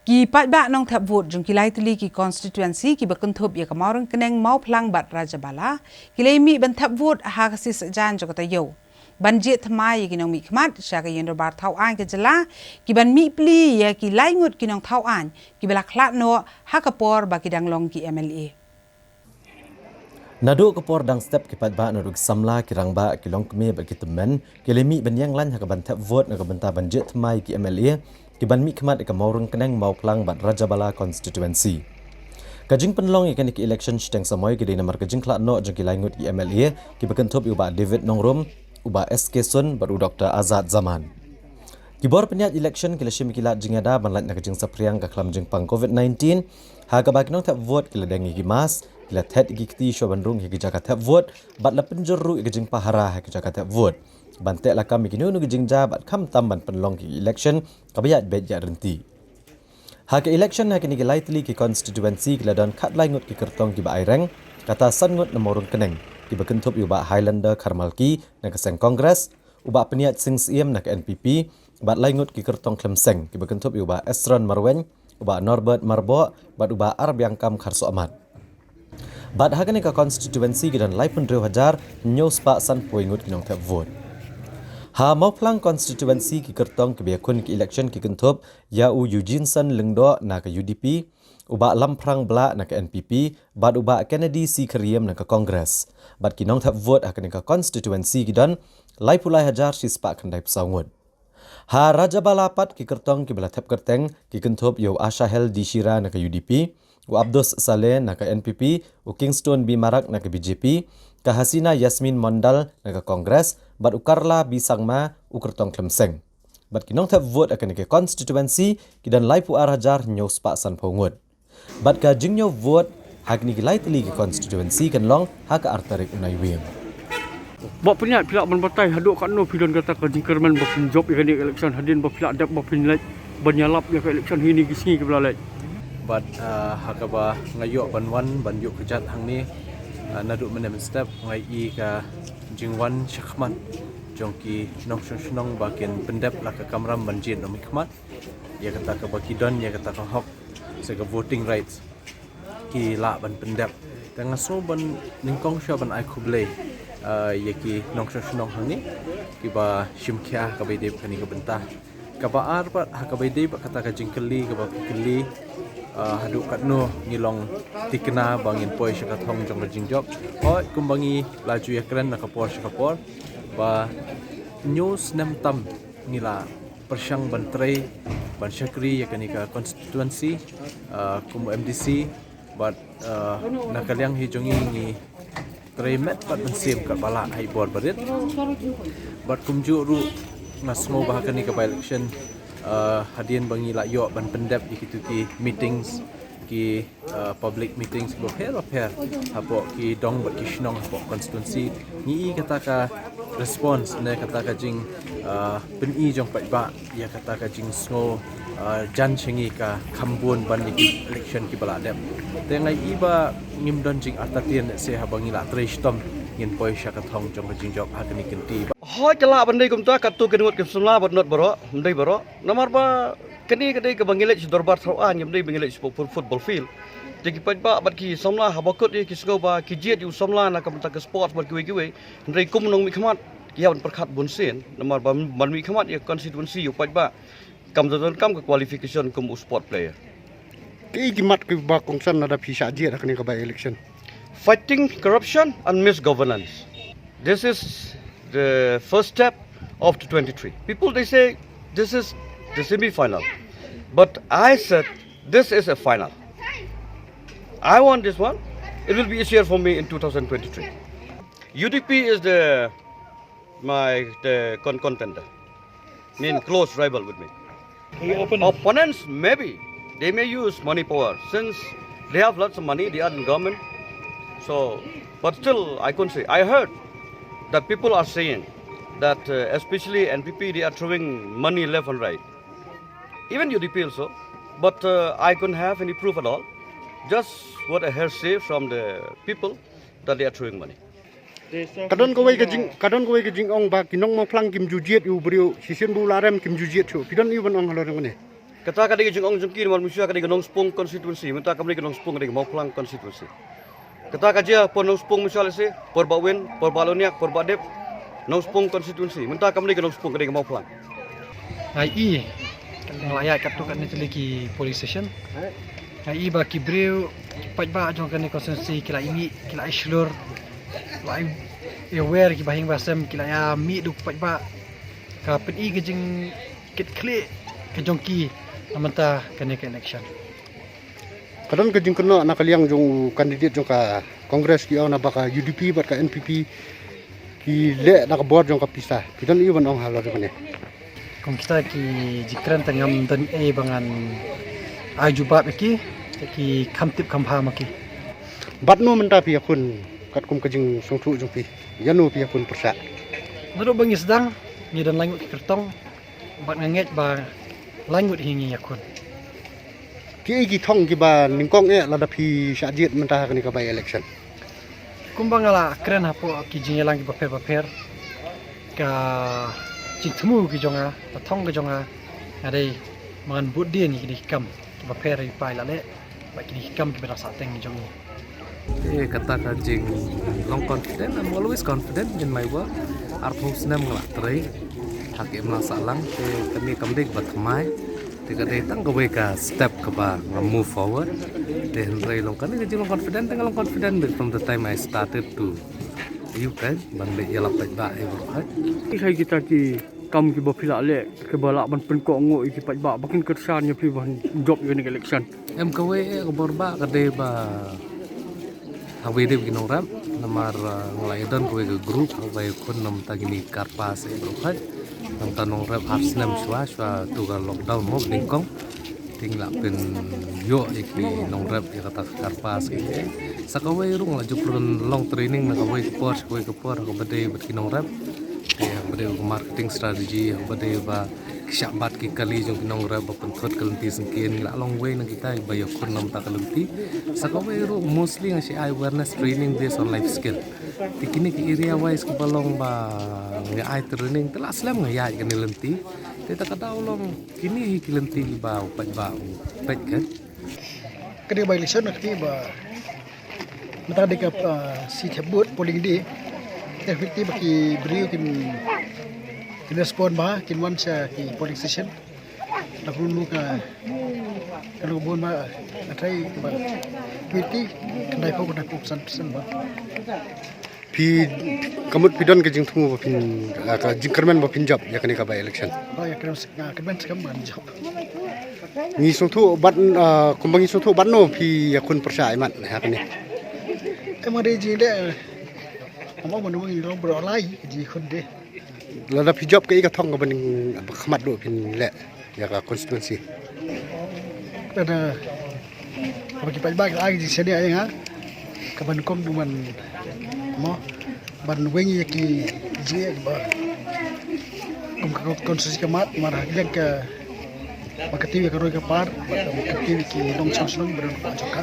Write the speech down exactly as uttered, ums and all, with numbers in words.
Ki paidbah nongthep vote jong ki lai tylli ki constituency kiba kynthup ïa ka Mawryngkneng, Mawphlang bad Rajabala, ki la ïa mih ban thep vote ha ka sngi Saitjaiñ jong ka taïew, ban jied thymmai ïa ki nongmihkhmat sha ka Ïing Dorbar Thaw Aiñ ka jylla, kiban mih plie ïa ki lai ngut ki nongthaw aiñ kiba la khlad noh ha ka por ba ki dang long ki M L A. Naduh ka por dang step, ki paidbah naduh ki samla, ki rangbah, ki longkmie bad ki tymmen, ki la ïa mih ban ïeng lain ha kaban thep vote na ka bynta ban jied thymmai ïa ki M L A kiban mihkhmat ïa ka Mawryngkneng, Mawphlang bad Rajabala constituency. Ka jingpynlong ïa kane ka election shiteng samoi ka dei namar ka jingkhlad noh jong ki lai ngut ki M L A kiba kynthup ïa u Bah David Nongrum, u Bah S K Sun bad u Doktor Azad Zaman. Ki bor pynïaid election ki la shim ïa ki lad jingïada ban lait na ka jingsaphriang ka khlam jingpang covid nineteen, ha kaba ki nongthep vote ki la deng ïa ki mask, ki la thet ïa ki kti shuwa ban rung ha ki jaka thep vote, bad la pynjur ruh ïa ka jingpahara ha ki jaka thep vote, ban teh lakam ïa kino kino ki jingjia bad khamtam ban pynlong ïa ki election kaba ïaid beit ïaid ryntih. Ha ka election ha kine ki lai tylli ki constituency ki la don khatlai ngut ki kyrtong kiba aireng, kata san ngut na Mawryngkneng, kiba kynthup ïa u Bah Highlander Kharmalki na ka seng Congress, u Bah Pynïaid Sing Syiem na ka N P P, bad lai ngut ki kyrtong khlem seng, kiba kynthup ïa u Bah Esron Marwein, u Bah Norbert Marbok bad u Bah Arbiangkam Kharsohmat. Bad ha kane ka constituency ki don laiphew hynriew hajar hynñiew spah sanphew ngut ki nongthep vote. Ha Mawphlang constituency ki kyrtong kiba ïakhun ïa ka election ki kynthup ïa u Eugeneson Lyngdoh na ka U D P, u Bah Lamphrang Blah na ka N P P, bad u Bah Kennedy C Kyriem na ka Congress. Bad ki nongthep vote ha kane ka constituency ki don laiphew lai hajar shi spah khyndaiphew saw ngut. Ha Rajabala pat ki kyrtong kiba la thep kyrteng ki kynthup ïa u Ashahel D Shira na ka U D P, u Abdus Saleh na ka N P P, u Kingston B Marak na ka B J P, ka Hasina Yasmin Mondal na ka Congress, bad u Karla B Sangma, u kyrtong khlem seng. Bad ki nongthep vote ha kane ka constituency ki don laiphew ar hajar hynñiew spah sanphew ngut. Bad ka jingñiew vote ha kine ki lai tylli ki constituency kan long ha ka ar tarik u Naiwieng. Bah Pynïaid, phi lah ban batai haduh katno phi don kata ka jingkyrmen ba phin jop ïa kane ka election hadien ba phi lah dep ba phin leit ban ïalap ïa ka election ha kine ki sngi kiba la leit? Bad, ah, ha kaba nga ïoh ban wan ban ïuh kjat hangne, ah, naduh mynne mynstep nga ïohi ka jingwan shakhmat jong ki nongshong shnong ba kin pyndep la ka kamram ban jied nongmihkhmat ïa kata kaba ki don, ïa kata ka hok, se ka voting rights, ki lah ban pyndep. Te nga sngew ban nyngkong shuwa ban ai khublei, ah, ïa ki nongshong shnong hangne kiba shim khia ha kaba ïadei bad kane ka bynta. Kaba ar pat ha kaba ïadei bad kata ka jingkylli kaba phi kylli, ah, haduh katno ngi long thikna ba ngin poi sha ka thong jong ka jingjop. Hooid, kumba ngi la ju ïakren na ka por sha ka por ba hynñiew snem tam ngi la pyrshang ban trei ban shakri ïa kane ka constituency, ah, kum u M D C, bad, ah, na ka liang hi jong ngi ngi trei met bad mynsiem katba lah ha i bor barit. Bad kumjuh ruh nga sngew ba ha kane ka by election, ah, hadien ba ngi la ïoh ban pyndep ïa kitu ki meetings, ki, ah, public meetings kiba pher ba pher hapoh ki dong bad ki shnong hapoh constituency, ngi i kata ka response ne kata ka jing, ah, pyni jong paidbah ïa kata ka jingsngew, ah, jan sha ngi ka kham bun ban ïa ki election kiba la dep. Te nga i ba ngim don jingartatien ne se haba ngi la trei shitom ngin poi sha ka thong jong ka jingjop ha kane ka kynti. Hooid, ka lah ban dei kumta, katto katne ngut ki samla bad not baroh, ym dei baroh. Namar ba kane ka dei kaba ngi leit sha dorbar thaw aiñ, ym dei ba ngi leit sha foot-, football field. Te ki paidbah bad ki samla haba kut ïa ki sngew ba ki jied ïa u samla na ka bynta ka sports bad kiwei kiwei, hynrei kum u nongmihkhmat ki hap ban pyrkhat bunsien, namar ba ban mihkhmat ïa ka constituency ïa u paidbah kam da donkam ka qualification kum u sport player. Kaei ki mat kiba kongsan lada phi shah jied ha kane ka by election? Fighting corruption and misgovernance. This is the first step of the twenty-three. People, they say this is the semi-final. But I said this is a final. I want this one. It will be easier for me in two thousand twenty-three. U D P is the, my, the con-, contender. Mean close rival with me. Your opponents? Opponents, maybe. They may use money power. Since they have lots of money, they are in government. So, but still, I couldn't say. I heard that people are saying that, uh, especially N P P, they are throwing money left and right. Even U D P also. But, uh, I couldn't have any proof at all. Just what I heard say from the people that they are throwing money. Ka don kawei ka jing, ka don kawei ka jingong ba ki nong Mawphlang kim ju jied ïa u briew, shisien ba u la rem kim ju jied shuh. Phi don ïa u ban ong halor kane? Kata ka dei ka jingong jong ki namar mynshuwa ka dei ka Nongspung constituency, mynta kam dei ka Nongspung, ka dei ka Mawphlang constituency. Kata ka jia por Nongspung mynshuwa lehse, por Bah Win, por Bah Loniak, por Bah Dep, Nongspung constituency, mynta kam dei ka Nongspung, ka dei ka Mawphlang. Nga i, nga la ïaid katto katne tylli ki polling station. Nga i ba ki briew, ki paidbah jong kane constituency ki la ïa mih, ki la ïa shlur, ki la ïa aware ki bahaïing bahasem, ki la ïa mih da u paidbah. Ka pyni ka jingkitkhlieh ka jong ki na mynta kane ka election. Ka don ka jingkynnoh na ka liang jong u candidate jong ka Congress, ki ong na ba ka U D P bad ka N P P ki leh na ka bor jong ka pisa. Phi don ei ban ong halor kane? Kum kita ki jingkren te ngam don ei ba ngan ai jubab ïa ki, te ki kham tip kham bha ma ki. Bad no mynta phi ïakhun katkum ka jingsngewthuh jong phi? Ïa no phi ïakhun pyrshah? Naduh ba ngi sdang ngi don lai ngut ki kyrtong, bad nga ngeit ba lai ngut hi ngi ïakhun. Kiei ki thong kiba nyngkong eh lada phi shah jied mynta ha kane ka by election? Kumba nga la kren hapoh ki jingïalang kiba pher bapher, ka jingthmu ki jong nga, ka thong ka jong nga, nga dei ba ngan bud dien ïa kine ki kam kiba pher kiba la leh, bad kine ki kam kiba dang sahteng ki jong ngi. Te kata ka jinglong confident, I'm always confident in my work. Arphew snem nga la trei ha ka imlang sahlang, te kane kam dei kaba thymmai. Te ka dei tang kawei ka step kaba nga move forward. Te hynrei long kane ka jinglong confident, te nga long confident from the time I started to, ïa ka ban leit ïalap paidbah ïa baroh. Ki hai kita ki kam kiba phi la leh kiba lah ban pynkohnguh ïa ki paidbah ba kin kyrshan ïa phi ban jop ïa kane ka election? Em, kawei eh ka bor ba ka dei ba ha kawei dei ki nongrep, namar, ah, nga la ïadon kawei ka group kaba ïakhun na bynta kine ki CARPAS eh baroh. Na bynta nongrep ar snem shuwa, shuwa tu ka lockdown mo nyngkong. Te ngi la pynïoh ïa ki nongrep ïa kata ka CARPAS ïa ki. Sa kawei ruh nga la ju pynlong training na kawei ka por sha kawei ka por ha kaba dei bad ki nongrep. Te ha kaba dei ka marketing strategy, ha kaba dei ba ki shah bat ki kali jong ki nongrep ba pynthut ka lynti syngkien, ngi la long wei na kita ba ïakhun na bynta ka lynti. Sa kawei ruh mostly nga shu ai awareness training based on life skill. Te kine ki area wise kiba long ba nga ai training te la slem nga ïaid kane lynti. Te ta ka daw long kine hi ki lynti kiba u paidbah u peit ka. Ka dei ba election na kti ba mynta dei ka, ah, seat hep booth polling day. Te kti ba ki briew kin, kin respond ba kin wan sha ki polling station. Da kumno ka, ka lo bun ba, ka trai ba, kti khyndai phew, khyndai phew san percent ba. Phi, ka mut phi don ka jingthmu ba phin, ah, ka jingkyrmen ba phin jop ïa kane ka by election? Ba ïa kyrmen, ah, kyrmen skhem ban jop. Ngi sngewthuh bad, ah, kumba ngi sngewthuh bad no phi ïakhun pyrshah imat ha kane? Em, nga dei jingdeh, eh, amo mano ngi long bro lai jingkhun deh. Lada phi jop, kaei ka thong kaba ning, ba khmat duh phin leh ïa ka constituency? Lada kaba ki paidbah ki la ai ka jingshaniah ïa nga, kaba nyngkong ban mo, ban weng ïa ki jingeh ba kum ka constituency ka mat, mar ha ka liang ka ba ka tip ïa ka roi ka par, ba ka tip ïa ki nongshong shnong ba don ka jong ka.